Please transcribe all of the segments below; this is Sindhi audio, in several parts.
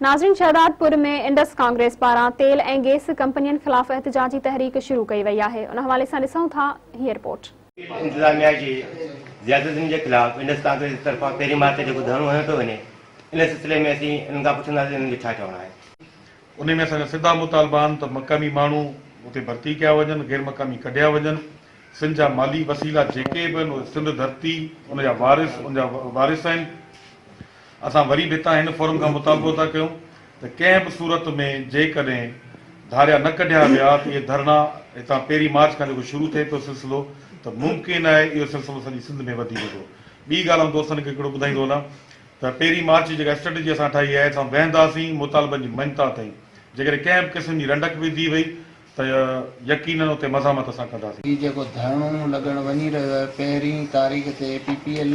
ناظرين شهدادپور ۾ انڊس ڪانگريس پاران تيل ۽ گيس ڪمپنين خلاف احتجاجي تحريڪ شروع ڪئي وئي آهي ان حوالي سان ڏسون ٿا هيء رپورٽ. انتظاميا جي زيادتين جي خلاف انڊس ڪانگريس طرفان پهرين مارچ تي جيڪو ڌرڻو هنيو پيو وڃي ان سلسلي ۾ اسين انهن کان پڇنداسين انهن جو ڇا چوڻ آهي. انهي ۾ اسان جا سڌا مطالبا آهن ته مقامي ماڻهو اتي ڀرتي ڪيا وڃن، غير مقامي ڪڍيا وڃن، سنڌ جا مالي وسيلا جيڪي به آهن اهي سنڌ ڌرتي ان جا وارث ان جا وارث آهن. اسان وري به هتان هن فورم کان مطالبو ٿا ڪيون ته ڪنهن به صورت ۾ جيڪڏهن ڌاريا نه ڪڍيا ويا ته اهي ڌرڻا هتان پهرين مارچ کان جيڪو شروع ٿئي پيو سلسلو ته ممڪن آهي اهو سلسلو سڄي سنڌ ۾ وڌي ويندو. ٻي ڳالهه آئون دوستن کي هڪڙو ٻڌائيندو هلان ته پهرين مارچ جي جيڪا اسٽريٽجي اسان ٺاهي آهي اسان ويهنداسين مطالبن جي مڃتا تائين جيڪڏهن ڪنهن به قسم جي رنڊڪ وڌي وئي ته يقينن اتي مزاحمت اسان ڪنداسين. هي جيڪو ڌرڻو لڳڻ وڃي رهيو آهي پهرين تاريخ تي پي پي ايل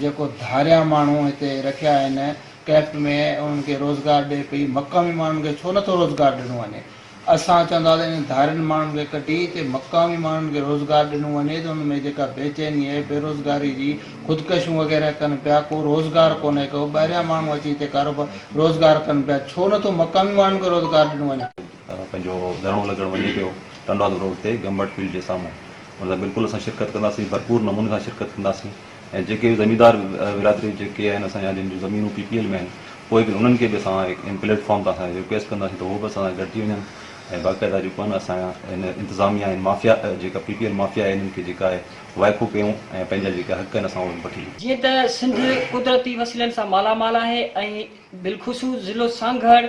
جيڪو ڌاريان ماڻهو هتي رکيا آهن ڪئمپ ۾ انهن کي روزگار ڏئي پئي مقامي ماڻهن کي ڇو نٿو روزگار ڏنو وڃي اسان چوندا ته انهن ڌارين ماڻهن کي ڪڍي هتي مقامي ماڻهن کي روزگار ڏنو وڃي ته ان ۾ جيڪا بيچيني آهي بيروزگاري جي خودڪشيون وغيره ڪن پيا ڪو روزگار ڪونهي ڪو ٻاهريان ماڻهو اچي هتي ڪاروبار روزگار ڪن پيا ڇو نٿو مقامي ماڻهن کي روزگار ڏنو وڃي. پنهنجو ڌرڻو لڳڻ وڃي پيو ٽنڊوآدم روڊ تي گمبٽ فيلڊ جي سامهون ان سان بلڪل اسان شرڪت ڪنداسين ڀرپور نموني سان شرڪت ڪنداسين ۽ جيڪي به زميندار برادري جيڪي آهن اسان جا جن جون زمينون پي پي ايل ۾ آهن پوء به انهن کي به اسان ان پليٽ فارم تان اسان ريڪويسٽ ڪنداسين ته هو به اسان سان گڏجي وڃن ۽ باقاعده جيڪو آهي نه اسان هن انتظاميا ۽ مافيا جيڪا پي پي ايل مافيا آهي انهن کي جيڪا آهي وائکو ڪيون ۽ پنهنجا جيڪا حق آهن اسان اهي وٺي ڏيون. جيئن ته سنڌ قدرتي وسيلن سان مالا مال آهي ۽ بالخصوص ضلعو سانگهڙ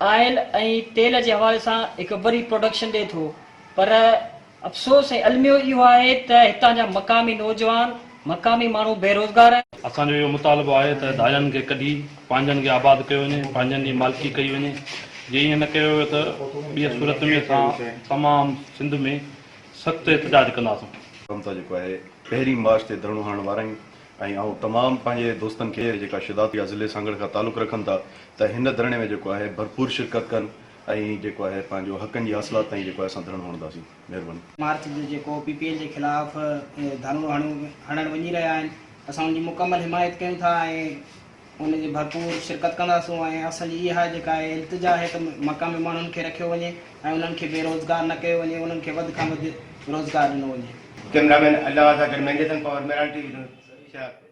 آئل ۽ تيل جي حوالي سان هڪ وڏي پروڊڪشن ڏئي ٿو پر افسوس ۽ الميو اهو آهي ته هتان جا مقامي نوجوان مقامي ماڻهو بيروزگار آهن. اسان جو اهو مطالبو آهي ته ڌارين کي ڪڍي پنهنجن کي آباد ڪيو وڃي، پنهنجن جي مالڪي ڪئي وڃي، جي ائين نه ڪيو ويو ته ٻيء صورت ۾ اسان تمام سنڌ ۾ سخت احتجاج ڪنداسون. تان جيڪو آهي پهرين مارچ تي ڌرڻو هڻڻ وارا آهيون ۽ آئون تمام پنهنجي دوستن کي جيڪا شھداد يا ضلعي سانگهڙ کان تعلق رکن ٿا ته هن ڌرڻي ۾ جيڪو آهي ڀرپور شرڪت ڪن ۽ جيڪو آهي پنهنجو حقن جي حاصلات تائين جيڪو آهي اسان ڌرڻو هڻنداسين مهرباني. مارچ جو جيڪو پي پي ايل جي خلاف ڌرڻو هڻڻ وڃي رهيا آهن اسان ان جي مڪمل حمايت ڪيون ٿا ۽ ان جي ڀرپور شرڪت ڪنداسون ۽ اسان جي اها جيڪا آهي التجا آهي ته مقامي ماڻهن کي رکيو وڃي ۽ انهن کي بيروزگار نه ڪيو وڃي انهن کي وڌ کان وڌ روزگار ڏنو وڃي. ڪئميرا مين الله سان گڏ مهندي حسن پنهور مهراڻ ٽي وي نيوز شهدادپور.